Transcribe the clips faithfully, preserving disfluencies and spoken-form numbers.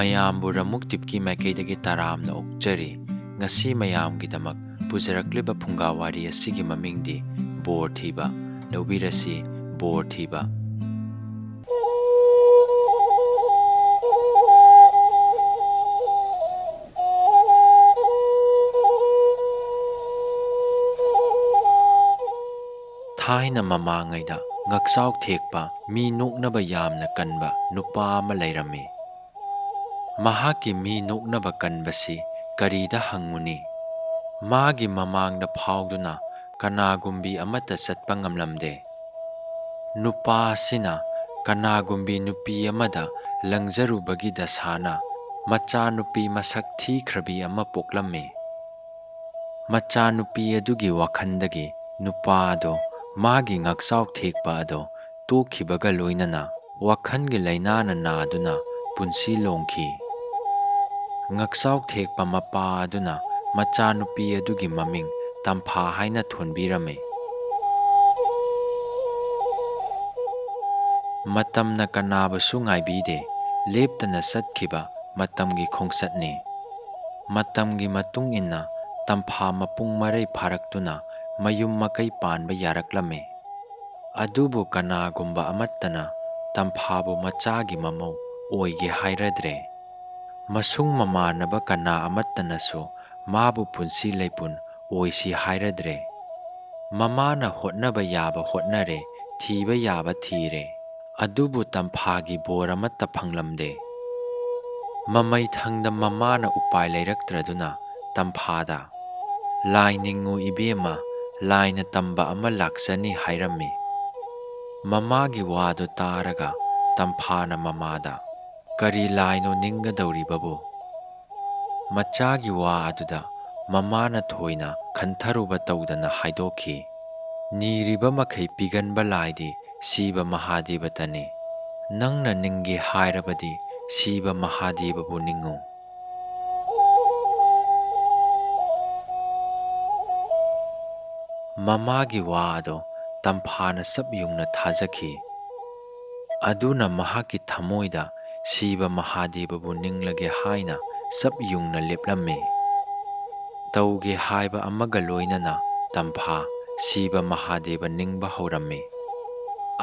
ꯃꯌꯥꯝꯕꯨ ꯔꯃꯨꯛꯇꯤꯞꯀꯤ ꯃꯥꯏꯀꯩꯗꯒꯤ ꯇꯔꯥꯝꯅ ꯑꯣꯛꯆꯔꯤ꯫ ꯉꯁꯤ ꯃꯌꯥꯝꯒꯤꯗꯃꯛ ꯄꯨꯖꯔꯛꯂꯤꯕ ꯐꯨꯡꯒꯥ ꯋꯥꯔꯤ ꯑꯁꯤꯒꯤ ꯃꯃꯤꯡꯗꯤ ꯕꯣꯔ ꯊꯤꯕ꯫ ꯂꯧꯕꯤꯔꯁꯤ, ꯕꯣꯔ ꯊꯤꯕ꯫ ꯊꯥꯏꯅ ꯃꯃꯥꯡꯉꯩꯗ ꯉꯛꯆꯥꯎ ꯊꯦꯛꯄ, ꯃꯤ ꯅꯣꯛꯅꯕ ꯌꯥꯝꯅ ꯀꯟꯕ ꯅꯨꯄꯥ ꯑꯃ ꯂꯩꯔꯝꯃꯤ꯫ ꯃꯍꯥꯛꯀꯤ ꯃꯤ ꯅꯣꯛꯅꯕ ꯀꯟꯕꯁꯤ ꯀꯔꯤꯗ ꯍꯪꯉꯨꯅꯤ? ꯃꯥꯒꯤ ꯃꯃꯥꯡꯗ ꯐꯥꯎꯗꯨꯅ ꯀꯅꯥꯒꯨꯝꯕꯤ ꯑꯃꯠꯇ ꯆꯠꯄ ꯉꯝꯂꯝꯗꯦ꯫ ꯅꯨꯄꯥ ꯑꯁꯤꯅ ꯀꯅꯥꯒꯨꯝꯕꯤ ꯅꯨꯄꯤ ꯑꯃꯗ ꯂꯪꯖꯔꯨꯕꯒꯤ ꯗꯁꯥꯅ ꯃꯆꯥꯅꯨꯄꯤ ꯃꯁꯛ ꯊꯤꯈ꯭ꯔꯕꯤ ꯑꯃ ꯄꯣꯛꯂꯝꯃꯤ꯫ ꯃꯆꯥꯅꯨꯄꯤ ꯑꯗꯨꯒꯤ ꯋꯥꯈꯜꯗꯒꯤ ꯅꯨꯄꯥ ꯑꯗꯣ ꯃꯥꯒꯤ ꯉꯛꯆꯥꯎ ꯊꯦꯛꯄ ꯑꯗꯣ ꯇꯣꯛꯈꯤꯕꯒ ꯂꯣꯏꯅꯅ ꯋꯥꯈꯜꯒꯤ ꯂꯥꯏꯅꯥꯅ ꯅꯥꯗꯨꯅ ꯄꯨꯟꯁꯤ ꯂꯣꯡꯈꯤ꯫ ꯉꯛꯆꯥꯎ ꯊꯦꯛꯄ ꯃꯄꯥ ꯑꯗꯨꯅ ꯃꯆꯥꯅꯨꯄꯤ ꯑꯗꯨꯒꯤ ꯃꯃꯤꯡ ꯇꯝꯐꯥ ꯍꯥꯏꯅ ꯊꯣꯟꯕꯤꯔꯝꯃꯤ꯫ ꯃꯇꯝꯅ ꯀꯅꯥꯕꯨꯁꯨ ꯉꯥꯏꯕꯤꯗꯦ, ꯂꯦꯞꯇꯅ ꯆꯠꯈꯤꯕ ꯃꯇꯝꯒꯤ ꯈꯣꯡꯆꯠꯅꯤ꯫ ꯃꯇꯝꯒꯤ ꯃꯇꯨꯡ ꯏꯟꯅ ꯇꯝꯐꯥ ꯃꯄꯨꯡ ꯃꯔꯩ ꯐꯥꯔꯛꯇꯨꯅ ꯃꯌꯨꯝ ꯃꯀꯩ ꯄꯥꯟꯕ ꯌꯥꯔꯛꯂꯝꯃꯤ꯫ ꯑꯗꯨꯕꯨ ꯀꯅꯥꯒꯨꯝꯕ ꯑꯃꯠꯇꯅ ꯇꯝꯐꯥꯕꯨ ꯃꯆꯥꯒꯤ ꯃꯃꯧ ꯑꯣꯏꯒꯦ ꯍꯥꯏꯔꯗ꯭ꯔꯦ꯫ ꯃꯁꯨꯡ ꯃꯃꯥꯟꯅꯕ ꯀꯅꯥ ꯑꯃꯠꯇꯅꯁꯨ ꯃꯥꯕꯨ ꯄꯨꯟꯁꯤ ꯂꯩꯄꯨꯟ ꯑꯣꯏꯁꯤ ꯍꯥꯏꯔꯗ꯭ꯔꯦ꯫ ꯃꯃꯥꯅ ꯍꯣꯠꯅꯕ ꯌꯥꯕ ꯍꯣꯠꯅꯔꯦ, ꯊꯤꯕ ꯌꯥꯕ ꯊꯤꯔꯦ꯫ ꯑꯗꯨꯕꯨ ꯇꯝꯐꯥꯒꯤ ꯕꯣꯔ ꯑꯃꯠꯇ ꯐꯪꯂꯝꯗꯦ꯫ ꯃꯃꯩꯊꯪꯗ ꯃꯃꯥꯅ ꯎꯄꯥꯏ ꯂꯩꯔꯛꯇ꯭ꯔꯗꯨꯅ ꯇꯝꯐꯥꯗ, "ꯂꯥꯏ ꯅꯤꯡꯉꯨ ꯏꯕꯦꯝꯃ, ꯂꯥꯏꯅ ꯇꯝꯕ ꯑꯃ ꯂꯥꯛꯆꯅꯤ" ꯍꯥꯏꯔꯝꯃꯤ꯫ ꯃꯃꯥꯒꯤ ꯋꯥꯗꯨ ꯇꯥꯔꯒ ꯇꯝꯐꯥꯅ ꯃꯃꯥꯗ, "ꯀꯔꯤ ꯂꯥꯏꯅꯣ ꯅꯤꯡꯒꯗꯧꯔꯤꯕꯕꯨ?" ꯃꯆꯥꯒꯤ ꯋꯥ ꯑꯗꯨꯗ ꯃꯃꯥꯅ ꯊꯣꯏꯅ ꯈꯟꯊꯔꯨꯕ ꯇꯧꯗꯅ ꯍꯥꯏꯗꯣꯛꯈꯤ, "ꯅꯤꯔꯤꯕ ꯃꯈꯩ ꯄꯤꯒꯟꯕ ꯂꯥꯏꯗꯤ ꯁꯤꯕ ꯃꯍꯥꯗꯦꯕꯇꯅꯤ꯫ ꯅꯪꯅ ꯅꯤꯡꯒꯦ ꯍꯥꯏꯔꯕꯗꯤ ꯁꯤꯕ ꯃꯍꯥꯗꯦꯕꯕꯨ ꯅꯤꯡꯉꯨ"꯫ ꯃꯃꯥꯒꯤ ꯋꯥ ꯑꯗꯣ ꯇꯝꯐꯥꯅ ꯆꯞ ꯌꯨꯡꯅ ꯊꯥꯖꯈꯤ꯫ ꯑꯗꯨꯅ ꯃꯍꯥꯛꯀꯤ ꯊꯃꯣꯏꯗ ꯁꯤꯕ ꯃꯍꯥꯗꯦꯕꯕꯨ ꯅꯤꯡꯂꯒꯦ ꯍꯥꯏꯅ ꯆꯞ ꯌꯨꯡꯅ ꯂꯦꯞꯂꯝꯃꯤ꯫ ꯇꯧꯒꯦ ꯍꯥꯏꯕ ꯑꯃꯒ ꯂꯣꯏꯅꯅ ꯇꯝꯐꯥ ꯁꯤꯕ ꯃꯍꯥꯗꯦꯕ ꯅꯤꯡꯕ ꯍꯧꯔꯝꯃꯤ꯫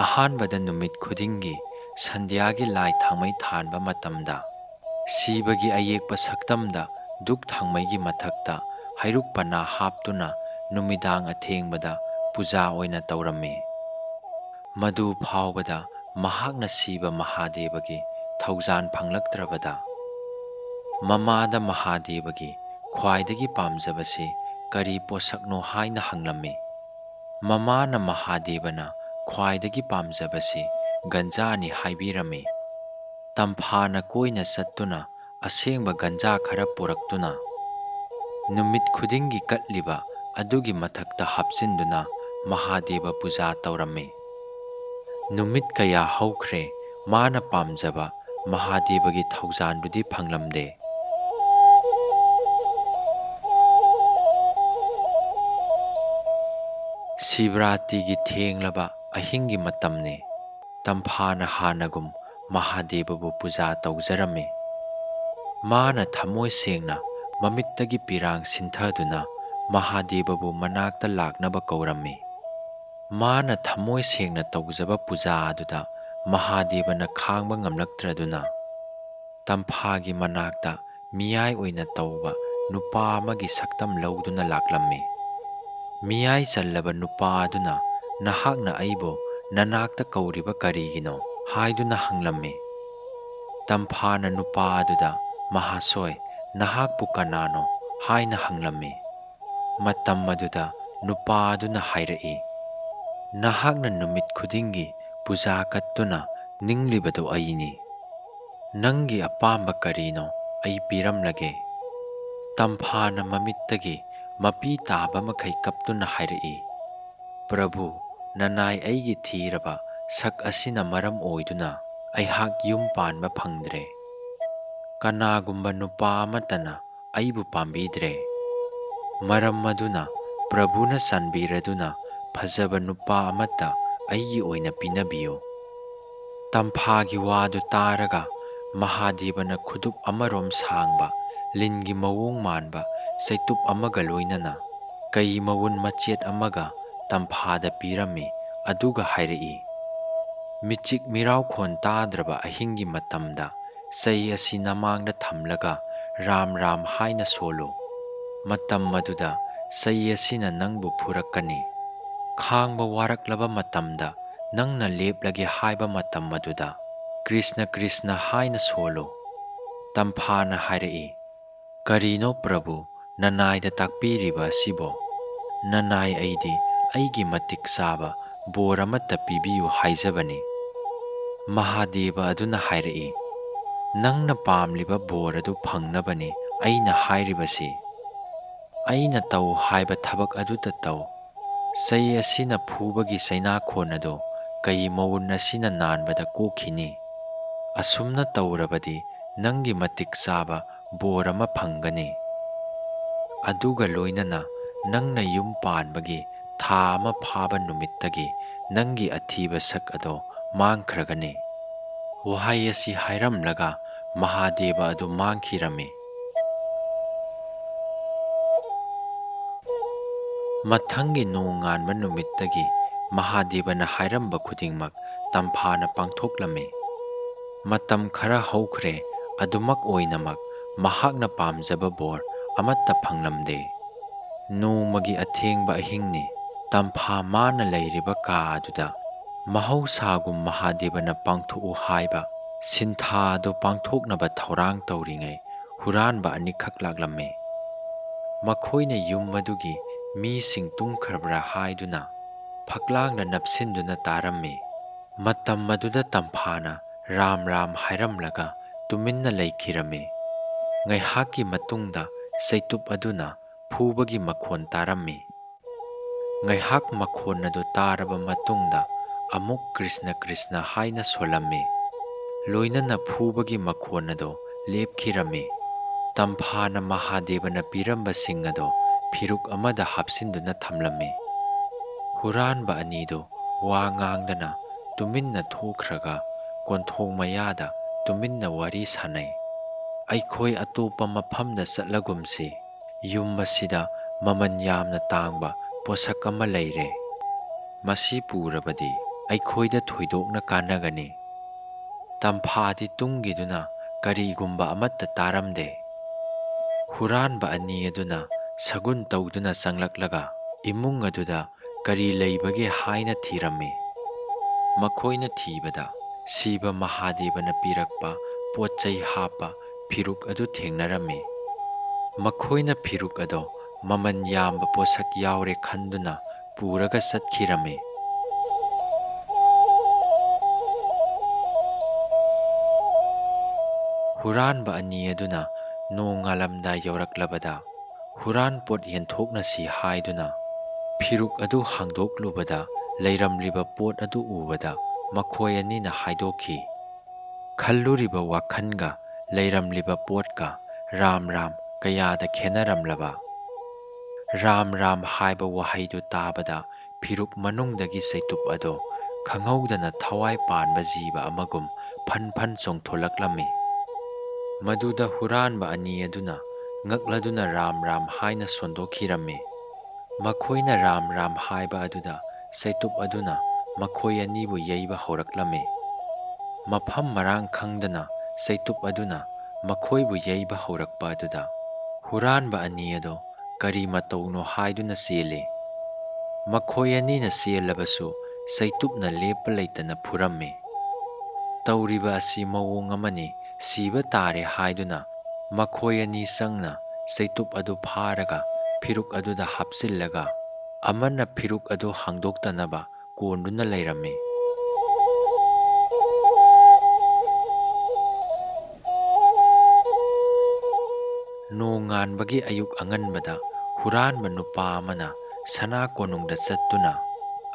ꯑꯍꯥꯟꯕꯗ ꯅꯨꯃꯤꯠ ꯈꯨꯗꯤꯡꯒꯤ ꯁꯟꯙ꯭ꯌꯥꯒꯤ ꯂꯥꯏ ꯊꯥꯡꯃꯩ ꯊꯥꯟꯕ ꯃꯇꯝꯗ ꯁꯤꯕꯒꯤ ꯑꯌꯦꯛꯄ ꯁꯛꯇꯝꯗ ꯙꯨꯛ ꯊꯥꯡꯃꯩꯒꯤ ꯃꯊꯛꯇ ꯍꯩꯔꯨꯛ ꯄꯅꯥ ꯍꯥꯞꯇꯨꯅ ꯅꯨꯃꯤꯗꯥꯡ ꯑꯊꯦꯡꯕꯗ ꯄꯨꯖꯥ ꯑꯣꯏꯅ ꯇꯧꯔꯝꯃꯤ꯫ ꯃꯗꯨ ꯐꯥꯎꯕꯗ ꯃꯍꯥꯛꯅ ꯁꯤꯕ ꯃꯍꯥꯗꯦꯕꯒꯤ ꯊꯧꯖꯥꯟ ꯐꯪꯂꯛꯇ꯭ꯔꯕꯗ ꯃꯃꯥꯗ ꯃꯍꯥꯗꯦꯕꯒꯤ ꯈ꯭ꯋꯥꯏꯗꯒꯤ ꯄꯥꯝꯖꯕꯁꯤ ꯀꯔꯤ ꯄꯣꯠꯁꯛꯅꯣ ꯍꯥꯏꯅ ꯍꯪꯂꯝꯃꯤ꯫ ꯃꯃꯥꯅ ꯃꯍꯥꯗꯦꯕꯅ ꯈ꯭ꯋꯥꯏꯗꯒꯤ ꯄꯥꯝꯖꯕꯁꯤ ꯒꯟꯖꯥꯅꯤ ꯍꯥꯏꯕꯤꯔꯝꯃꯤ꯫ ꯇꯝꯐꯥꯅ ꯀꯣꯏꯅ ꯆꯠꯇꯨꯅ ꯑꯁꯦꯡꯕ ꯒꯟꯖꯥ ꯈꯔ ꯄꯨꯔꯛꯇꯨꯅ ꯅꯨꯃꯤꯠ ꯈꯨꯗꯤꯡꯒꯤ ꯀꯠꯂꯤꯕ ꯑꯗꯨꯒꯤ ꯃꯊꯛꯇ ꯍꯥꯞꯆꯤꯟꯗꯨꯅ ꯃꯍꯥꯗꯦꯕ ꯄꯨꯖꯥ ꯇꯧꯔꯝꯃꯤ꯫ ꯅꯨꯃꯤꯠ ꯀꯌꯥ ꯍꯧꯈ꯭ꯔꯦ, ꯃꯥꯅ ꯄꯥꯝꯖꯕ ꯃꯍꯥꯗꯦꯕꯒꯤ ꯊꯧꯖꯥꯟꯗꯨꯗꯤ ꯐꯪꯂꯝꯗꯦ꯫ ꯁꯤꯕꯔꯥꯇꯤꯒꯤ ꯊꯦꯡꯂꯕ ꯑꯍꯤꯡꯒꯤ ꯃꯇꯝꯅꯤ꯫ ꯇꯝꯐꯥꯅ ꯍꯥꯟꯅꯒꯨꯝ ꯃꯍꯥꯗꯦꯕꯕꯨ ꯄꯨꯖꯥ ꯇꯧꯖꯔꯝꯃꯤ꯫ ꯃꯥꯅ ꯊꯃꯣꯏ ꯁꯦꯡꯅ ꯃꯃꯤꯠꯇꯒꯤ ꯄꯤꯔꯥꯡ ꯁꯤꯟꯊꯗꯨꯅ ꯃꯍꯥꯗꯦꯕꯕꯨ ꯃꯅꯥꯛꯇ ꯂꯥꯛꯅꯕ ꯀꯧꯔꯝꯃꯤ꯫ ꯃꯥꯅ ꯊꯃꯣꯏ ꯁꯦꯡꯅ ꯇꯧꯖꯕ ꯄꯨꯖꯥ ꯑꯗꯨꯗ ꯃꯍꯥꯗꯦꯕꯅ ꯈꯥꯡꯕ ꯉꯝꯂꯛꯇ꯭ꯔꯗꯨꯅ ꯇꯝꯐꯥꯒꯤ ꯃꯅꯥꯛꯇ ꯃꯤꯌꯥꯏ ꯑꯣꯏꯅ ꯇꯧꯕ ꯅꯨꯄꯥ ꯑꯃꯒꯤ ꯁꯛꯇꯝ ꯂꯧꯗꯨꯅ ꯂꯥꯛꯂꯝꯃꯤ꯫ ꯃꯤꯌꯥꯏ ꯆꯜꯂꯕ ꯅꯨꯄꯥ ꯑꯗꯨꯅ, "ꯅꯍꯥꯛꯅ ꯑꯩꯕꯨ ꯅꯅꯥꯛꯇ ꯀꯧꯔꯤꯕ ꯀꯔꯤꯒꯤꯅꯣ?" ꯍꯥꯏꯗꯨꯅ ꯍꯪꯂꯝꯃꯤ꯫ ꯇꯝꯐꯥꯅ ꯅꯨꯄꯥ ꯑꯗꯨꯗ, "ꯃꯍꯥꯁꯣꯏ, ꯅꯍꯥꯛꯄꯨ ꯀꯅꯥꯅꯣ?" ꯍꯥꯏꯅ ꯍꯪꯂꯝꯃꯤ꯫ ꯃꯇꯝ ꯑꯗꯨꯗ ꯅꯨꯄꯥ ꯑꯗꯨꯅ ꯍꯥꯏꯔꯛꯏ, "ꯅꯍꯥꯛꯅ ꯅꯨꯃꯤꯠ ꯈꯨꯗꯤꯡꯒꯤ ꯄꯨꯖꯥ ꯀꯠꯇꯨꯅ ꯅꯤꯡꯂꯤꯕꯗꯨ ꯑꯩꯅꯤ꯫ ꯅꯪꯒꯤ ꯑꯄꯥꯝꯕ ꯀꯔꯤꯅꯣ ꯑꯩ ꯄꯤꯔꯝꯂꯒꯦ꯫" ꯇꯝꯐꯥꯅ ꯃꯃꯤꯠꯇꯒꯤ ꯃꯄꯤ ꯇꯥꯕ ꯃꯈꯩ ꯀꯞꯇꯨꯅ ꯍꯥꯏꯔꯛꯏ, "ꯄ꯭ꯔꯚꯨ, ꯅꯅꯥꯏ ꯑꯩꯒꯤ ꯊꯤꯔꯕ ꯁꯛ ꯑꯁꯤꯅ ꯃꯔꯝ ꯑꯣꯏꯗꯨꯅ ꯑꯩꯍꯥꯛ ꯌꯨꯝ ꯄꯥꯟꯕ ꯐꯪꯗ꯭ꯔꯦ꯫ ꯀꯅꯥꯒꯨꯝꯕ ꯅꯨꯄꯥ ꯑꯃꯠꯇꯅ ꯑꯩꯕꯨ ꯄꯥꯝꯕꯤꯗ꯭ꯔꯦ꯫ ꯃꯔꯝ ꯑꯗꯨꯅ ꯄ꯭ꯔꯚꯨꯅ ꯆꯥꯟꯕꯤꯔꯗꯨꯅ ꯐꯖꯕ ꯅꯨꯄꯥ ꯑꯃꯠꯇ ꯑꯩꯒꯤ ꯑꯣꯏꯅ ꯄꯤꯅꯕꯤꯌꯨ꯫" ꯇꯝꯐꯥꯒꯤ ꯋꯥꯗꯨ ꯇꯥꯔꯒ ꯃꯍꯥꯗꯦꯕꯅ ꯈꯨꯗꯨꯞ ꯑꯃꯔꯣꯝ ꯁꯥꯡꯕ, ꯂꯤꯟꯒꯤ ꯃꯑꯣꯡ ꯃꯥꯟꯕ ꯆꯩꯇꯨꯞ ꯑꯃꯒ ꯂꯣꯏꯅꯅ ꯀꯩ ꯃꯋꯨꯟ ꯃꯆꯦꯠ ꯑꯃꯒ ꯇꯝꯐꯥꯗ ꯄꯤꯔꯝꯃꯤ, ꯑꯗꯨꯒ ꯍꯥꯏꯔꯛꯏ, "ꯃꯤꯆꯤꯛ ꯃꯤꯔꯥꯎꯈꯣꯟ ꯇꯥꯗ꯭ꯔꯕ ꯑꯍꯤꯡꯒꯤ ꯃꯇꯝꯗ ꯆꯩ ꯑꯁꯤ ꯅꯃꯥꯡꯗ ꯊꯝꯂꯒ ꯔꯥꯝ ꯔꯥꯝ ꯍꯥꯏꯅ ꯁꯣꯜꯂꯨ꯫ ꯃꯇꯝ ꯑꯗꯨꯗ ꯆꯩ ꯑꯁꯤꯅ ꯅꯪꯕꯨ ꯐꯨꯔꯛꯀꯅꯤ꯫ ꯈꯥꯡꯕ ꯋꯥꯔꯛꯂꯕ ꯃꯇꯝꯗ ꯅꯪꯅ ꯂꯦꯞꯂꯒꯦ ꯍꯥꯏꯕ ꯃꯇꯝ ꯑꯗꯨꯗ ꯀ꯭ꯔꯤꯁꯅ ꯀ꯭ꯔꯤꯁꯅ ꯍꯥꯏꯅ ꯁꯣꯜꯂꯨ"꯫ ꯇꯝꯐꯥꯅ ꯍꯥꯏꯔꯛꯏ, "ꯀꯔꯤꯅꯣ ꯄ꯭ꯔꯚꯨ ꯅꯅꯥꯏꯗ ꯇꯥꯛꯄꯤꯔꯤꯕ ꯑꯁꯤꯕꯣ? ꯅꯅꯥꯏ ꯑꯩꯗꯤ ꯑꯩꯒꯤ ꯃꯇꯤꯛ ꯆꯥꯕ ꯕꯣꯔ ꯑꯃꯠꯇ ꯄꯤꯕꯤꯌꯨ ꯍꯥꯏꯖꯕꯅꯤ"꯫ ꯃꯍꯥꯗꯦꯕ ꯑꯗꯨꯅ ꯍꯥꯏꯔꯛꯏ, "ꯅꯪꯅ ꯄꯥꯝꯂꯤꯕ ꯕꯣꯔ ꯑꯗꯨ ꯐꯪꯅꯕꯅꯤ ꯑꯩꯅ ꯍꯥꯏꯔꯤꯕꯁꯤ꯫ ꯑꯩꯅ ꯇꯧ ꯍꯥꯏꯕ ꯊꯕꯛ ꯑꯗꯨꯇ ꯇꯧ꯫ ꯆꯩ ꯑꯁꯤꯅ ꯐꯨꯕꯒꯤ ꯆꯩꯅꯥꯈꯣꯟ ꯑꯗꯨ ꯀꯩ ꯃꯋꯨꯟ ꯑꯁꯤꯅ ꯅꯥꯟꯕꯗ ꯀꯣꯛꯈꯤꯅꯤ꯫ ꯑꯁꯨꯝꯅ ꯇꯧꯔꯕꯗꯤ ꯅꯪꯒꯤ ꯃꯇꯤꯛ ꯆꯥꯕ ꯕꯣꯔ ꯑꯃ ꯐꯪꯒꯅꯤ꯫ ꯑꯗꯨꯒ ꯂꯣꯏꯅꯅ ꯅꯪꯅ ꯌꯨꯝ ꯄꯥꯟꯕꯒꯤ ꯊꯥ ꯑꯃ ꯐꯥꯕ ꯅꯨꯃꯤꯠꯇꯒꯤ ꯅꯪꯒꯤ ꯑꯊꯤꯕ ꯁꯛ ꯑꯗꯣ ꯃꯥꯡꯈ꯭ꯔꯒꯅꯤ"꯫ ꯋꯥꯍꯩ ꯑꯁꯤ ꯍꯥꯏꯔꯝꯂꯒ ꯃꯍꯥꯗꯦꯕ ꯑꯗꯨ ꯃꯥꯡꯈꯤꯔꯝꯃꯤ꯫ ꯃꯊꯪꯒꯤ ꯅꯣꯡꯉꯥꯟꯕ ꯅꯨꯃꯤꯠꯇꯒꯤ ꯃꯍꯥꯗꯦꯕꯅ ꯍꯥꯏꯔꯝꯕ ꯈꯨꯗꯤꯡꯃꯛ ꯇꯝꯐꯥꯅ ꯄꯥꯡꯊꯣꯛꯂꯝꯃꯤ꯫ ꯃꯇꯝ ꯈꯔ ꯍꯧꯈ꯭ꯔꯦ, ꯑꯗꯨꯃꯛ ꯑꯣꯏꯅꯃꯛ ꯃꯍꯥꯛꯅ ꯄꯥꯝꯖꯕ ꯕꯣꯔ ꯑꯃꯠꯇ ꯐꯪꯂꯝꯗꯦ꯫ ꯅꯣꯡꯃꯒꯤ ꯑꯊꯦꯡꯕ ꯑꯍꯤꯡꯅꯤ꯫ ꯇꯝꯐꯥ ꯃꯥꯅ ꯂꯩꯔꯤꯕ ꯀꯥ ꯑꯗꯨꯗ ꯃꯍꯧꯁꯥꯒꯨꯝ ꯃꯍꯥꯗꯦꯕꯅ ꯄꯥꯡꯊꯣꯛꯎ ꯍꯥꯏꯕ ꯁꯤꯟꯊꯥ ꯑꯗꯨ ꯄꯥꯡꯊꯣꯛꯅꯕ ꯊꯧꯔꯥꯡ ꯇꯧꯔꯤꯉꯩ ꯍꯨꯔꯥꯟꯕ ꯑꯅꯤꯈꯛ ꯂꯥꯛꯂꯝꯃꯤ꯫ ꯃꯈꯣꯏꯅ ꯌꯨꯝ ꯑꯗꯨꯒꯤ ꯃꯤꯁꯤꯡ ꯇꯨꯝꯈ꯭ꯔꯕ꯭ꯔꯥ ꯍꯥꯏꯗꯨꯅ ꯐꯛꯂꯥꯡꯗ ꯅꯞꯁꯤꯟꯗꯨꯅ ꯇꯥꯔꯝꯃꯤ꯫ ꯃꯇꯝ ꯑꯗꯨꯗ ꯇꯝꯐꯥꯅ ꯔꯥꯝ ꯔꯥꯝ ꯍꯥꯏꯔꯝꯂꯒ ꯇꯨꯃꯤꯟꯅ ꯂꯩꯈꯤꯔꯝꯃꯤ꯫ ꯉꯥꯏꯍꯥꯛꯀꯤ ꯃꯇꯨꯡꯗ ꯆꯩꯇꯨꯞ ꯑꯗꯨꯅ ꯐꯨꯕꯒꯤ ꯃꯈꯣꯟ ꯇꯥꯔꯝꯃꯤ꯫ ꯉꯥꯏꯍꯥꯛ ꯃꯈꯣꯟ ꯑꯗꯨ ꯇꯥꯔꯕ ꯃꯇꯨꯡꯗ ꯑꯃꯨꯛ "ꯀ꯭ꯔꯤꯁꯅ ꯀ꯭ꯔꯤꯁꯅ" ꯍꯥꯏꯅ ꯁꯣꯜꯂꯝꯃꯤ꯫ ꯂꯣꯏꯅꯅ ꯐꯨꯕꯒꯤ ꯃꯈꯣꯟ ꯑꯗꯨ ꯂꯦꯞꯈꯤꯔꯝꯃꯤ꯫ ꯇꯝꯐꯥꯅ ꯃꯍꯥꯗꯦꯕꯅ ꯄꯤꯔꯝꯕꯁꯤꯡ ꯑꯗꯨ ꯐꯤꯔꯨꯛ ꯑꯃꯗ ꯍꯥꯞꯆꯤꯟꯗꯨꯅ ꯊꯝꯂꯝꯃꯤ꯫ ꯍꯨꯔꯥꯟꯕ ꯑꯅꯤꯗꯨ ꯋꯥ ꯉꯥꯡꯗꯅ ꯇꯨꯃꯤꯟꯅ ꯊꯣꯛꯈ꯭ꯔꯒ ꯀꯣꯟꯊꯣꯡ ꯃꯌꯥꯗ ꯇꯨꯃꯤꯟꯅ ꯋꯥꯔꯤ ꯁꯥꯅꯩ꯫ "ꯑꯩꯈꯣꯏ ꯑꯇꯣꯞꯄ ꯃꯐꯝꯗ ꯆꯠꯂꯒꯨꯝꯁꯤ꯫ ꯌꯨꯝ ꯑꯁꯤꯗ ꯃꯃꯜ ꯌꯥꯝꯅ ꯇꯥꯡꯕ ꯄꯣꯠꯁꯛ ꯑꯃ ꯂꯩꯔꯦ꯫ ꯃꯁꯤ ꯄꯨꯔꯕꯗꯤ ꯑꯩꯈꯣꯏꯗ ꯊꯣꯏꯗꯣꯛꯅ ꯀꯥꯟꯅꯒꯅꯤ꯫" ꯇꯝꯐꯥꯗꯤ ꯇꯨꯡꯒꯤꯗꯨꯅ ꯀꯔꯤꯒꯨꯝꯕ ꯑꯃꯠꯇ ꯇꯥꯔꯝꯗꯦ꯫ ꯍꯨꯔꯥꯟꯕ ꯑꯅꯤ ꯑꯗꯨꯅ ꯁꯒꯨꯟ ꯇꯧꯗꯨꯅ ꯆꯪꯂꯛꯂꯒ ꯏꯃꯨꯡ ꯑꯗꯨꯗ ꯀꯔꯤ ꯂꯩꯕꯒꯦ ꯍꯥꯏꯅ ꯊꯤꯔꯝꯃꯤ꯫ ꯃꯈꯣꯏꯅ ꯊꯤꯕꯗ ꯁꯤꯕ ꯃꯍꯥꯗꯦꯕꯅ ꯄꯤꯔꯛꯄ ꯄꯣꯠ ꯆꯩ ꯍꯥꯞꯄ ꯐꯤꯔꯨꯛ ꯑꯗꯨ ꯊꯦꯡꯅꯔꯝꯃꯤ꯫ ꯃꯈꯣꯏꯅ ꯐꯤꯔꯨꯛ ꯑꯗꯣ ꯃꯃꯜ ꯌꯥꯝꯕ ꯄꯣꯠꯁꯛ ꯌꯥꯎꯔꯦ ꯈꯟꯗꯨꯅ ꯄꯨꯔꯒ ꯆꯠꯈꯤꯔꯝꯃꯤ꯫ ꯍꯨꯔꯥꯟꯕ ꯑꯅꯤ ꯑꯗꯨꯅ ꯅꯣꯡ ꯉꯥꯜꯂꯝꯗꯥꯏ ꯌꯧꯔꯛꯂꯕꯗ, ꯍꯨꯔꯥꯟ ꯄꯣꯠ ꯌꯦꯟꯊꯣꯛꯅꯁꯤ ꯍꯥꯏꯗꯨꯅ ꯐꯤꯔꯨꯛ ꯑꯗꯨ ꯍꯥꯡꯗꯣꯛꯂꯨꯕꯗ, ꯂꯩꯔꯝꯂꯤꯕ ꯄꯣꯠ ꯑꯗꯨ ꯎꯕꯗ ꯃꯈꯣꯏ ꯑꯅꯤꯅ ꯍꯥꯏꯗꯣꯛꯈꯤ꯫ ꯈꯜꯂꯨꯔꯤꯕ ꯋꯥꯈꯜꯒ ꯂꯩꯔꯝꯂꯤꯕ ꯄꯣꯠꯀ ꯔꯥꯝ ꯔꯥꯝ ꯀꯌꯥꯗ ꯈꯦꯠꯅꯔꯝꯂꯕ! ꯔꯥꯝ ꯔꯥꯝ ꯍꯥꯏꯕ ꯋꯥꯍꯩꯗꯨ ꯇꯥꯕꯗ ꯐꯤꯔꯨꯛ ꯃꯅꯨꯡꯗꯒꯤ ꯆꯩꯇꯨꯞ ꯑꯗꯣ ꯈꯪꯍꯧꯗꯅ ꯊꯋꯥꯏ ꯄꯥꯟꯕ ꯖꯤꯕ ꯑꯃꯒꯨꯝ ꯐꯟ ꯐꯟ ꯆꯣꯡꯊꯣꯂꯛꯂꯝꯃꯤ꯫ ꯃꯗꯨꯗ ꯍꯨꯔꯥꯟꯕ ꯑꯅꯤ ꯑꯗꯨꯅ ꯉꯛꯂꯗꯨꯅ ꯔꯥꯝ ꯔꯥꯝ ꯍꯥꯏꯅ ꯁꯣꯟꯗꯣꯛꯈꯤꯔꯝꯃꯤ꯫ ꯃꯈꯣꯏꯅ ꯔꯥꯝ ꯔꯥꯝ ꯍꯥꯏꯕ ꯑꯗꯨꯗ ꯆꯩꯇꯨꯞ ꯑꯗꯨꯅ ꯃꯈꯣꯏ ꯑꯅꯤꯕꯨ ꯌꯩꯕ ꯍꯧꯔꯛꯂꯝꯃꯤ꯫ ꯃꯐꯝ ꯃꯔꯥꯡ ꯈꯪꯗꯅ ꯆꯩꯇꯨꯞ ꯑꯗꯨꯅ ꯃꯈꯣꯏꯕꯨ ꯌꯩꯕ ꯍꯧꯔꯛꯄ ꯑꯗꯨꯗ ꯍꯨꯔꯥꯟꯕ ꯑꯅꯤ ꯑꯗꯣ ꯀꯔꯤ ꯃꯇꯧꯅꯣ ꯍꯥꯏꯗꯨꯅ ꯆꯦꯜꯂꯤ꯫ ꯃꯈꯣꯏ ꯑꯅꯤꯅ ꯆꯦꯜꯂꯕꯁꯨ ꯆꯩꯇꯨꯞꯅ ꯂꯦꯞꯄ ꯂꯩꯇꯅ ꯐꯨꯔꯝꯃꯤ꯫ ꯇꯧꯔꯤꯕ ꯑꯁꯤ ꯃꯑꯣꯡ ꯑꯃꯅꯤ, ꯁꯤꯕ ꯇꯥꯔꯦ ꯍꯥꯏꯗꯨꯅ ꯃꯈꯣꯏ ꯑꯅꯤ ꯆꯪꯅ ꯆꯩꯇꯨꯞ ꯑꯗꯨ ꯐꯥꯔꯒ ꯐꯤꯔꯨꯛ ꯑꯗꯨꯗ ꯍꯥꯞꯆꯤꯜꯂꯒ ꯑꯃꯅ ꯐꯤꯔꯨꯛ ꯑꯗꯨ ꯍꯥꯡꯗꯣꯛꯇꯅꯕ ꯀꯣꯟꯗꯨꯅ ꯂꯩꯔꯝꯃꯤ꯫ ꯅꯣꯡꯉꯥꯟꯕꯒꯤ ꯑꯌꯨꯛ ꯑꯉꯟꯕꯗ ꯍꯨꯔꯥꯟꯕ ꯅꯨꯄꯥ ꯑꯃꯅ ꯁꯅꯥ ꯀꯣꯅꯨꯡꯗ ꯆꯠꯇꯨꯅ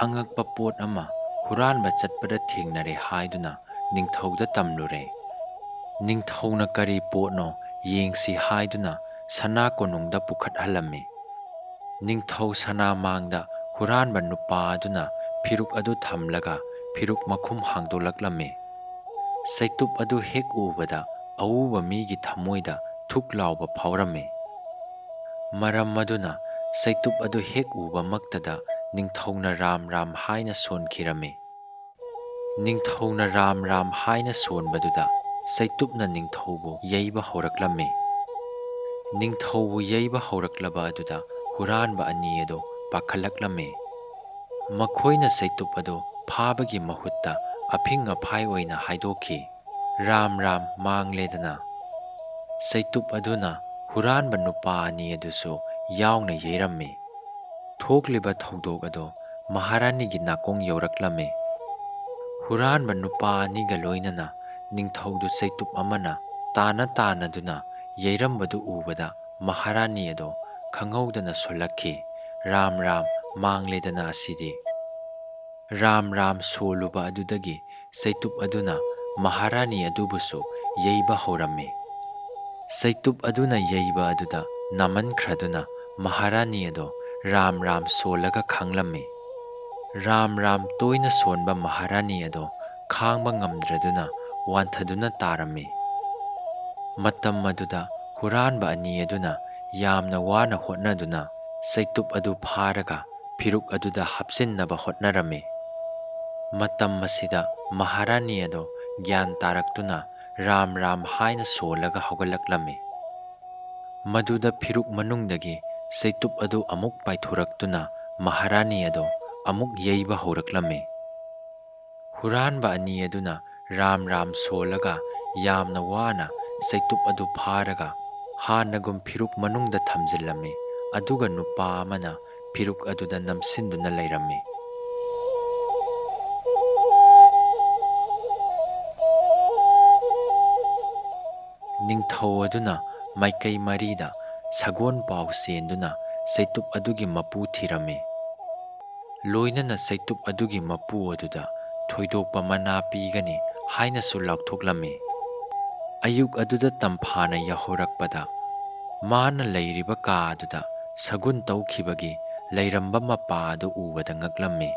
ꯑꯉꯛꯄ ꯄꯣꯠ ꯑꯃ ꯍꯨꯔꯥꯟꯕ ꯆꯠꯄꯗ ꯊꯦꯡꯅꯔꯦ ꯍꯥꯏꯗꯨꯅ ꯅꯤꯡꯊꯧꯗ ꯇꯝꯂꯨꯔꯦ꯫ ꯅꯤꯡꯊꯧꯅ ꯀꯔꯤ ꯄꯣꯠꯅꯣ ꯌꯦꯡꯁꯤ ꯍꯥꯏꯗꯨꯅ ꯁꯅꯥ ꯀꯣꯅꯨꯡꯗ ꯄꯨꯈꯠꯍꯜꯂꯝꯃꯤ꯫ ꯅꯤꯡꯊꯧ ꯁꯅꯥ ꯃꯥꯡꯗ ꯍꯨꯔꯥꯟꯕ ꯅꯨꯄꯥ ꯑꯗꯨꯅ ꯐꯤꯔꯨꯛ ꯑꯗꯨ ꯊꯝꯂꯒ ꯐꯤꯔꯨꯛ ꯃꯈꯨꯝ ꯍꯥꯡꯗꯣꯛꯂꯛꯂꯝꯃꯤ꯫ ꯆꯩꯇꯨꯞ ꯑꯗꯨ ꯍꯦꯛ ꯎꯕꯗ ꯑꯎꯕ ꯃꯤꯒꯤ ꯊꯃꯣꯏꯗ ꯊꯨꯛ ꯂꯥꯎꯕ ꯐꯥꯎꯔꯝꯃꯤ꯫ ꯃꯔꯝ ꯑꯗꯨꯅ ꯆꯩꯇꯨꯞ ꯑꯗꯨ ꯍꯦꯛ ꯎꯕꯃꯛꯇꯗ ꯅꯤꯡꯊꯧꯅ "ꯔꯥꯝ ꯔꯥꯝ" ꯍꯥꯏꯅ ꯁꯣꯟꯈꯤꯔꯝꯃꯤ꯫ ꯅꯤꯡꯊꯧꯅ "ꯔꯥꯝ ꯔꯥꯝ" ꯍꯥꯏꯅ ꯁꯣꯟꯕꯗꯨꯗ ꯆꯩꯇꯨꯞꯅ ꯅꯤꯡꯊꯧꯕꯨ ꯌꯩꯕ ꯍꯧꯔꯛꯂꯝꯃꯤ꯫ ꯅꯤꯡꯊꯧꯕꯨ ꯌꯩꯕ ꯍꯧꯔꯛꯂꯕ ꯑꯗꯨꯗ ꯍꯨꯔꯥꯟꯕ ꯑꯅꯤ ꯑꯗꯨ ꯄꯥꯈꯠꯂꯛꯂꯝꯃꯤ꯫ ꯃꯈꯣꯏꯅ ꯆꯩꯇꯨꯞ ꯑꯗꯨ ꯐꯥꯕꯒꯤ ꯃꯍꯨꯠꯇ ꯑꯐꯤꯡ ꯑꯐꯥꯏ ꯑꯣꯏꯅ ꯍꯥꯏꯗꯣꯛꯈꯤ, "ꯔꯥꯝ ꯔꯥꯝ ꯃꯥꯡꯂꯦꯗꯅ"꯫ ꯆꯩꯇꯨꯞ ꯑꯗꯨꯅ ꯍꯨꯔꯥꯟꯕ ꯅꯨꯄꯥ ꯑꯅꯤ ꯑꯗꯨꯁꯨ ꯌꯥꯎꯅ ꯌꯩꯔꯝꯃꯤ꯫ ꯊꯣꯛꯂꯤꯕ ꯊꯧꯗꯣꯛ ꯑꯗꯨ ꯃꯍꯥꯔꯥꯅꯤꯒꯤ ꯅꯥꯀꯣꯡ ꯌꯧꯔꯛꯂꯝꯃꯤ꯫ ꯍꯨꯔꯥꯟꯕ ꯅꯨꯄꯥ ꯑꯅꯤꯒ ꯂꯣꯏꯅꯅ ꯅꯤꯡꯊꯧꯗꯨ ꯆꯩꯇꯨꯞ ꯑꯃꯅ ꯇꯥꯅ ꯇꯥꯅꯗꯨꯅ ꯌꯩꯔꯝꯕꯗꯨ ꯎꯕꯗ ꯃꯍꯥꯔꯥꯅꯤ ꯑꯗꯣ ꯈꯪꯍꯧꯗꯅ ꯁꯣꯜꯂꯛꯈꯤ, "ꯔꯥꯝ ꯔꯥꯝ ꯃꯥꯡꯂꯦꯗꯅ ꯑꯁꯤꯗꯤ"꯫ ꯔꯥꯝ ꯔꯥꯝ ꯁꯣꯜꯂꯨꯕ ꯑꯗꯨꯗꯒꯤ ꯆꯩꯇꯨꯞ ꯑꯗꯨꯅ ꯃꯍꯥꯔꯥꯅꯤ ꯑꯗꯨꯕꯨꯁꯨ ꯌꯩꯕ ꯍꯧꯔꯝꯃꯤ꯫ ꯆꯩꯇꯨꯞ ꯑꯗꯨꯅ ꯌꯩꯕ ꯑꯗꯨꯗ ꯅꯥꯃꯟꯈ꯭ꯔꯗꯨꯅ ꯃꯍꯥꯔꯥꯅꯤ ꯑꯗꯣ ꯔꯥꯝ ꯔꯥꯝ ꯁꯣꯜꯂꯒ ꯈꯥꯡꯂꯝꯃꯤ꯫ ꯔꯥꯝ ꯔꯥꯝ ꯇꯣꯏꯅ ꯁꯣꯟꯕ ꯃꯍꯥꯔꯥꯅꯤ ꯑꯗꯣ ꯈꯥꯡꯕ ꯉꯝꯗ꯭ꯔꯗꯨꯅ ꯋꯥꯟꯊꯗꯨꯅ ꯇꯥꯔꯝꯃꯤ꯫ ꯃꯇꯝ ꯑꯗꯨꯗ ꯍꯨꯔꯥꯟꯕ ꯑꯅꯤ ꯑꯗꯨꯅ ꯌꯥꯝꯅ ꯋꯥꯅ ꯍꯣꯠꯅꯗꯨꯅ ꯆꯩꯇꯨꯞ ꯑꯗꯨ ꯐꯥꯔꯒ ꯐꯤꯔꯨꯛ ꯑꯗꯨꯗ ꯍꯥꯞꯆꯤꯟꯅꯕ ꯍꯣꯠꯅꯔꯝꯃꯤ꯫ ꯃꯇꯝ ꯑꯁꯤꯗ ꯃꯍꯥꯔꯥꯅꯤ ꯑꯗꯣ ꯒ꯭ꯌꯥꯟ ꯇꯥꯔꯛꯇꯨꯅ ꯔꯥꯝ ꯔꯥꯝ ꯍꯥꯏꯅ ꯁꯣꯜꯂꯒ ꯍꯧꯒꯠꯂꯛꯂꯝꯃꯤ꯫ ꯃꯗꯨꯗ ꯐꯤꯔꯨꯛ ꯃꯅꯨꯡꯗꯒꯤ ꯆꯩꯇꯨꯞ ꯑꯗꯨ ꯑꯃꯨꯛ ꯄꯥꯏꯊꯣꯔꯛꯇꯨꯅ ꯃꯍꯥꯔꯥꯅꯤ ꯑꯗꯣ ꯑꯃꯨꯛ ꯌꯩꯕ ꯍꯧꯔꯛꯂꯝꯃꯤ꯫ ꯍꯨꯔꯥꯟꯕ ꯑꯅꯤ ꯑꯗꯨꯅ ꯔꯥꯝ ꯔꯥꯝ ꯁꯣꯜꯂꯒ ꯌꯥꯝꯅ ꯋꯥꯅ ꯆꯩꯇꯨꯞ ꯑꯗꯨ ꯐꯥꯔꯒ ꯍꯥꯟꯅꯒꯨꯝ ꯐꯤꯔꯨꯛ ꯃꯅꯨꯡꯗ ꯊꯝꯖꯤꯜꯂꯝꯃꯤ, ꯑꯗꯨꯒ ꯅꯨꯄꯥ ꯑꯃꯅ ꯐꯤꯔꯨꯛ ꯑꯗꯨꯗ ꯅꯝꯁꯤꯟꯗꯨꯅ ꯂꯩꯔꯝꯃꯤ꯫ ꯅꯤꯡꯊꯧ ꯑꯗꯨꯅ ꯃꯥꯏꯀꯩ ꯃꯔꯤꯗ ꯁꯒꯣꯜ ꯄꯥꯎ ꯆꯦꯟꯗꯨꯅ ꯆꯩꯇꯨꯞ ꯑꯗꯨꯒꯤ ꯃꯄꯨ ꯊꯤꯔꯝꯃꯤ꯫ ꯂꯣꯏꯅꯅ ꯆꯩꯇꯨꯞ ꯑꯗꯨꯒꯤ ꯃꯄꯨ ꯑꯗꯨꯗ ꯊꯣꯏꯗꯣꯛꯄ ꯃꯅꯥ ꯄꯤꯒꯅꯤ ꯍꯥꯏꯅꯁꯨ ꯂꯥꯎꯊꯣꯛꯂꯝꯃꯤ꯫ ꯑꯌꯨꯛ ꯑꯗꯨꯗ ꯇꯝꯐꯥꯅ ꯌꯥꯍꯧꯔꯛꯄꯗ ꯃꯥꯅ ꯂꯩꯔꯤꯕ ꯀꯥ ꯑꯗꯨꯗ ꯁꯒꯨꯟ ꯇꯧꯈꯤꯕꯒꯤ ꯂꯩꯔꯝꯕ ꯃꯄꯥ ꯑꯗꯨ ꯎꯕꯗ ꯉꯛꯂꯝꯃꯤ꯫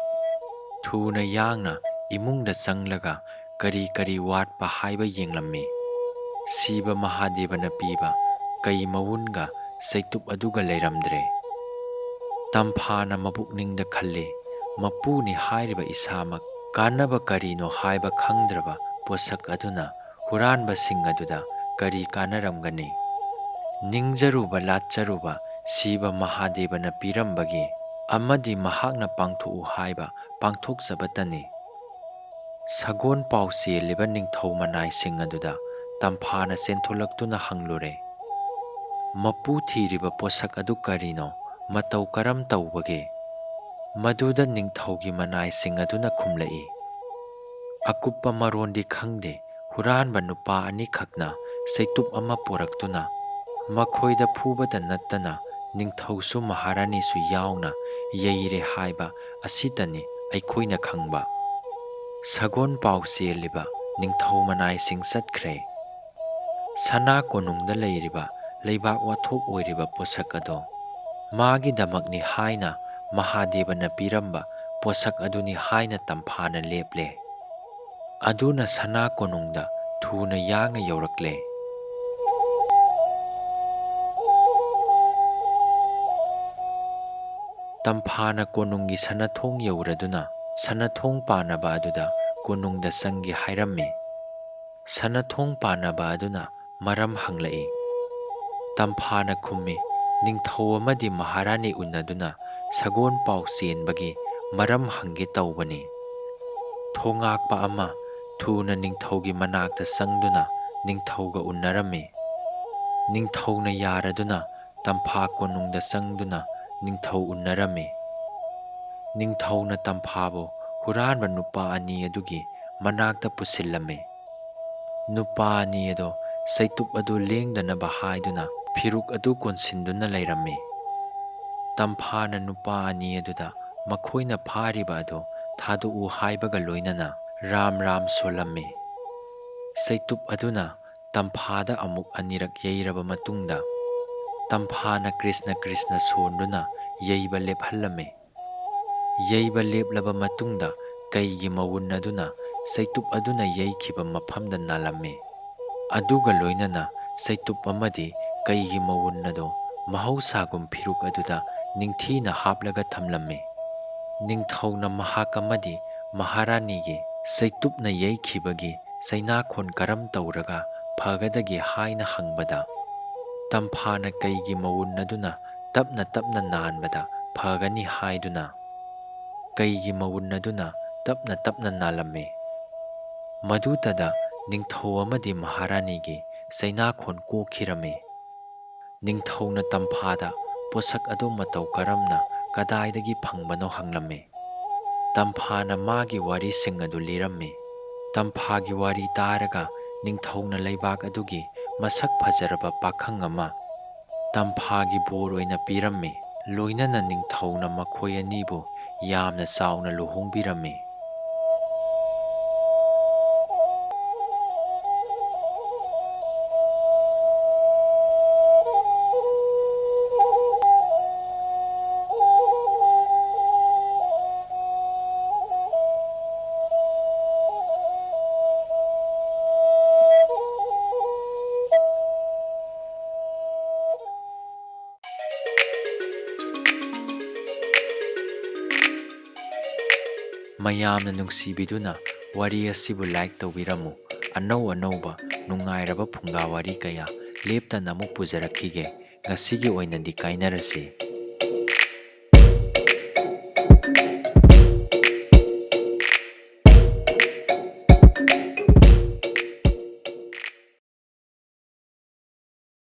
ꯊꯨꯅ ꯌꯥꯡꯅ ꯏꯃꯨꯡꯗ ꯆꯪꯂꯒ ꯀꯔꯤ ꯀꯔꯤ ꯋꯥꯠꯄ ꯍꯥꯏꯕ ꯌꯦꯡꯂꯝꯃꯤ꯫ ꯁꯤꯕ ꯃꯍꯥꯗꯦꯕꯅ ꯄꯤꯕ ꯀꯩ ꯃꯋꯨꯟꯒ ꯆꯩꯇꯨꯞ ꯑꯗꯨꯒ ꯂꯩꯔꯝꯗ꯭ꯔꯦ꯫ ꯇꯝꯐꯥꯅ ꯃꯕꯨꯛꯅꯤꯡꯗ ꯈꯜꯂꯤ, "ꯃꯄꯨꯅꯤ ꯍꯥꯏꯔꯤꯕ ꯏꯁꯥꯃꯛ ꯀꯥꯟꯅꯕ ꯀꯔꯤꯅꯣ ꯍꯥꯏꯕ ꯈꯪꯗ꯭ꯔꯕ ꯄꯣꯠꯁꯛ ꯑꯗꯨꯅ ꯍꯨꯔꯥꯟꯕꯁꯤꯡ ꯑꯗꯨꯗ ꯀꯔꯤ ꯀꯥꯟꯅꯔꯝꯒꯅꯤ?" ꯅꯤꯡꯖꯔꯨꯕ ꯂꯥꯠꯆꯔꯨꯕ ꯁꯤꯕ ꯃꯍꯥꯗꯦꯕꯅ ꯄꯤꯔꯝꯕꯒꯤ ꯑꯃꯗꯤ ꯃꯍꯥꯛꯅ ꯄꯥꯡꯊꯣꯛꯎ ꯍꯥꯏꯕ ꯄꯥꯡꯊꯣꯛꯆꯕꯇꯅꯤ꯫ ꯁꯒꯣꯜ ꯄꯥꯎ ꯆꯦꯜꯂꯤꯕ ꯅꯤꯡꯊꯧ ꯃꯅꯥꯏꯁꯤꯡ ꯑꯗꯨꯗ ꯇꯝꯐꯥꯅ ꯆꯦꯟꯊꯣꯛꯂꯛꯇꯨꯅ ꯍꯪꯂꯨꯔꯦ, "ꯃꯄꯨ ꯊꯤꯔꯤꯕ ꯄꯣꯠꯁꯛ ꯑꯗꯨ ꯀꯔꯤꯅꯣ? ꯃꯇꯧ ꯀꯔꯝ ꯇꯧꯕꯒꯦ?" ꯃꯗꯨꯗ ꯅꯤꯡꯊꯧꯒꯤ ꯃꯅꯥꯏꯁꯤꯡ ꯑꯗꯨꯅ ꯈꯨꯝꯂꯛꯏ, "ꯑꯀꯨꯞꯄ ꯃꯔꯣꯟꯗꯤ ꯈꯪꯗꯦ, ꯍꯨꯔꯥꯟꯕ ꯅꯨꯄꯥ ꯑꯅꯤꯈꯛꯅ ꯆꯩꯇꯨꯞ ꯑꯃ ꯄꯨꯔꯛꯇꯨꯅ ꯃꯈꯣꯏꯗ ꯐꯨꯕꯇ ꯅꯠꯇꯅ ꯅꯤꯡꯊꯧꯁꯨ ꯃꯍꯥꯔꯥꯅꯤꯁꯨ ꯌꯥꯎꯅ ꯌꯩꯔꯦ ꯍꯥꯏꯕ ꯑꯁꯤꯇꯅꯤ ꯑꯩꯈꯣꯏꯅ ꯈꯪꯕ꯫ ꯁꯒꯣꯜ ꯄꯥꯎ ꯆꯦꯜꯂꯤꯕ ꯅꯤꯡꯊꯧ ꯃꯅꯥꯏꯁꯤꯡ ꯆꯠꯈ꯭ꯔꯦ꯫ ꯁꯅꯥ ꯀꯣꯅꯨꯡꯗ ꯂꯩꯔꯤꯕ ꯂꯩꯕꯥꯛ ꯋꯥꯊꯣꯛ ꯑꯣꯏꯔꯤꯕ ꯄꯣꯠꯁꯛ ꯑꯗꯣ ꯃꯥꯒꯤꯗꯃꯛꯅꯤ ꯍꯥꯏꯅ ꯃꯍꯥꯗꯦꯕꯅ ꯄꯤꯔꯝꯕ ꯄꯣꯠꯁꯛ ꯑꯗꯨꯅꯤ ꯍꯥꯏꯅ ꯇꯝꯐꯥꯅ ꯂꯦꯞꯂꯦ꯫ ꯑꯗꯨꯅ ꯁꯅꯥ ꯀꯣꯅꯨꯡꯗ ꯊꯨꯅ ꯌꯥꯡꯅ ꯌꯧꯔꯛꯂꯦ꯫ ꯇꯝꯐꯥꯅ ꯀꯣꯅꯨꯡꯒꯤ ꯁꯅꯥꯊꯣꯡ ꯌꯧꯔꯗꯨꯅ ꯁꯅꯥꯊꯣꯡ ꯄꯥꯟꯅꯕ ꯑꯗꯨꯗ ꯀꯣꯅꯨꯡꯗ ꯆꯪꯒꯦ ꯍꯥꯏꯔꯝꯃꯤ꯫ ꯁꯅꯥꯊꯣꯡ ꯄꯥꯟꯅꯕ ꯑꯗꯨꯅ ꯃꯔꯝ ꯍꯪꯂꯛꯏ꯫ ꯇꯝꯐꯥꯅ ꯈꯨꯝꯃꯤ, "ꯅꯤꯡꯊꯧ ꯑꯃꯗꯤ ꯃꯍꯥꯔꯥꯅꯤ ꯎꯅꯗꯨꯅ ꯁꯒꯣꯜ ꯄꯥꯎ ꯆꯦꯟꯕꯒꯤ ꯃꯔꯝ ꯍꯪꯒꯦ ꯇꯧꯕꯅꯤ꯫" ꯊꯣꯉꯥꯛꯄ ꯑꯃ ꯊꯨꯅ ꯅꯤꯡꯊꯧꯒꯤ ꯃꯅꯥꯛꯇ ꯆꯪꯗꯨꯅ ꯅꯤꯡꯊꯧꯒ ꯎꯅꯔꯝꯃꯤ꯫ ꯅꯤꯡꯊꯧꯅ ꯌꯥꯔꯗꯨꯅ ꯇꯝꯐꯥ ꯀꯣꯅꯨꯡꯗ ꯆꯪꯗꯨꯅ ꯅꯤꯡꯊꯧ ꯎꯅꯔꯝꯃꯤ꯫ ꯅꯤꯡꯊꯧꯅ ꯇꯝꯐꯥꯕꯨ ꯍꯨꯔꯥꯟꯕ ꯅꯨꯄꯥ ꯑꯅꯤ ꯑꯗꯨꯒꯤ ꯃꯅꯥꯛꯇ ꯄꯨꯁꯤꯜꯂꯝꯃꯤ꯫ ꯅꯨꯄꯥ ꯑꯅꯤ ꯑꯗꯣ ꯆꯩꯇꯨꯞ ꯑꯗꯨ ꯂꯦꯡꯗꯅꯕ ꯍꯥꯏꯗꯨꯅ ꯐꯤꯔꯨꯛ ꯑꯗꯨ ꯀꯣꯟꯁꯤꯟꯗꯨꯅ ꯂꯩꯔꯝꯃꯤ꯫ ꯇꯝꯐꯥꯅ ꯅꯨꯄꯥ ꯑꯅꯤ ꯑꯗꯨꯗ ꯃꯈꯣꯏꯅ ꯐꯥꯔꯤꯕ ꯑꯗꯨ ꯊꯥꯗꯣꯛꯎ ꯍꯥꯏꯕꯒ ꯂꯣꯏꯅꯅ ꯔꯥꯝ ꯔꯥꯝ ꯁꯣꯜꯂꯝꯃꯤ꯫ ꯆꯩꯇꯨꯞ ꯑꯗꯨꯅ ꯇꯝꯐꯥꯗ ꯑꯃꯨꯛ ꯑꯅꯤꯔꯛ ꯌꯩꯔꯕ ꯃꯇꯨꯡꯗ, ꯇꯝꯐꯥꯅ ꯀ꯭ꯔꯤꯁꯅ ꯀ꯭ꯔꯤꯁꯅ ꯁꯣꯟꯗꯨꯅ ꯌꯩꯕ ꯂꯦꯞꯍꯜꯂꯝꯃꯤ꯫ ꯌꯩꯕ ꯂꯦꯞꯂꯕ ꯃꯇꯨꯡꯗ ꯀꯩꯒꯤ ꯃꯋꯨꯟ ꯑꯗꯨꯅ ꯆꯩꯇꯨꯞ ꯑꯗꯨꯅ ꯌꯩꯈꯤꯕ ꯃꯐꯝꯗ ꯅꯥꯜꯂꯝꯃꯤ꯫ ꯑꯗꯨꯒ ꯂꯣꯏꯅꯅ ꯆꯩꯇꯨꯞ ꯑꯃꯗꯤ ꯀꯩꯒꯤ ꯃꯋꯨꯟ ꯑꯗꯨ ꯃꯍꯧꯁꯥꯒꯨꯝ ꯐꯤꯔꯨꯛ ꯑꯗꯨꯗ ꯅꯤꯡꯊꯤꯅ ꯍꯥꯞꯂꯒ ꯊꯝꯂꯝꯃꯤ꯫ ꯅꯤꯡꯊꯧꯅ ꯃꯍꯥꯛ ꯑꯃꯗꯤ ꯃꯍꯥꯔꯥꯅꯤꯒꯤ ꯆꯩꯇꯨꯞꯅ ꯌꯩꯈꯤꯕꯒꯤ ꯆꯩꯅꯥꯈꯣꯟ ꯀꯔꯝ ꯇꯧꯔꯒ ꯐꯒꯗꯒꯦ ꯍꯥꯏꯅ ꯍꯪꯕꯗ, ꯇꯝꯐꯥꯅ ꯀꯩꯒꯤ ꯃꯋꯨꯟ ꯑꯗꯨꯅ ꯇꯞꯅ ꯇꯞꯅ ꯅꯥꯟꯕꯗ ꯐꯒꯅꯤ ꯍꯥꯏꯗꯨꯅ, ꯀꯩꯒꯤ ꯃꯋꯨꯟ ꯑꯗꯨꯅ ꯇꯞꯅ ꯇꯞꯅ ꯅꯥꯜꯂꯝꯃꯤ꯫ ꯃꯗꯨꯇꯗ ꯅꯤꯡꯊꯧ ꯑꯃꯗꯤ ꯃꯍꯥꯔꯥꯅꯤꯒꯤ ꯆꯩꯅꯥꯈꯣꯟ ꯀꯣꯛꯈꯤꯔꯝꯃꯤ꯫ ꯅꯤꯡꯊꯧꯅ ꯇꯝꯐꯥꯗ ꯄꯣꯠꯁꯛ ꯑꯗꯨ ꯃꯇꯧ ꯀꯔꯝꯅ, ꯀꯗꯥꯏꯗꯒꯤ ꯐꯪꯕꯅꯣ ꯍꯪꯂꯝꯃꯤ꯫ ꯇꯝꯐꯥꯅ ꯃꯥꯒꯤ ꯋꯥꯔꯤꯁꯤꯡ ꯑꯗꯨ ꯂꯤꯔꯝꯃꯤ꯫ ꯇꯝꯐꯥꯒꯤ ꯋꯥꯔꯤ ꯇꯥꯔꯒ ꯅꯤꯡꯊꯧꯅ ꯂꯩꯕꯥꯛ ꯑꯗꯨꯒꯤ ꯃꯁꯛ ꯐꯖꯔꯕ ꯄꯥꯈꯪ ꯑꯃ ꯇꯝꯐꯥꯒꯤ ꯕꯣꯔ ꯑꯣꯏꯅ ꯄꯤꯔꯝꯃꯤ꯫ ꯂꯣꯏꯅꯅ ꯅꯤꯡꯊꯧꯅ ꯃꯈꯣꯏ ꯑꯅꯤꯕꯨ ꯌꯥꯝꯅ ꯆꯥꯎꯅ ꯂꯨꯍꯣꯡꯕꯤꯔꯝꯃꯤ꯫ ꯃꯌꯥꯝꯅ ꯅꯨꯡꯁꯤꯕꯤꯗꯨꯅ ꯋꯥꯔꯤ ꯑꯁꯤꯕꯨ like ꯇꯧꯕꯤꯔꯝꯃꯨ꯫ ꯑꯅꯧ ꯑꯅꯧꯕ ꯅꯨꯡꯉꯥꯏꯔꯕ ꯐꯨꯡꯒꯥ ꯋꯥꯔꯤ ꯀꯌꯥ ꯂꯦꯞꯇꯅ ꯑꯃꯨꯛ ꯄꯨꯖꯔꯛꯈꯤꯒꯦ꯫ ꯉꯁꯤꯒꯤ ꯑꯣꯏꯅꯗꯤ ꯀꯥꯏꯅꯔꯁꯤ꯫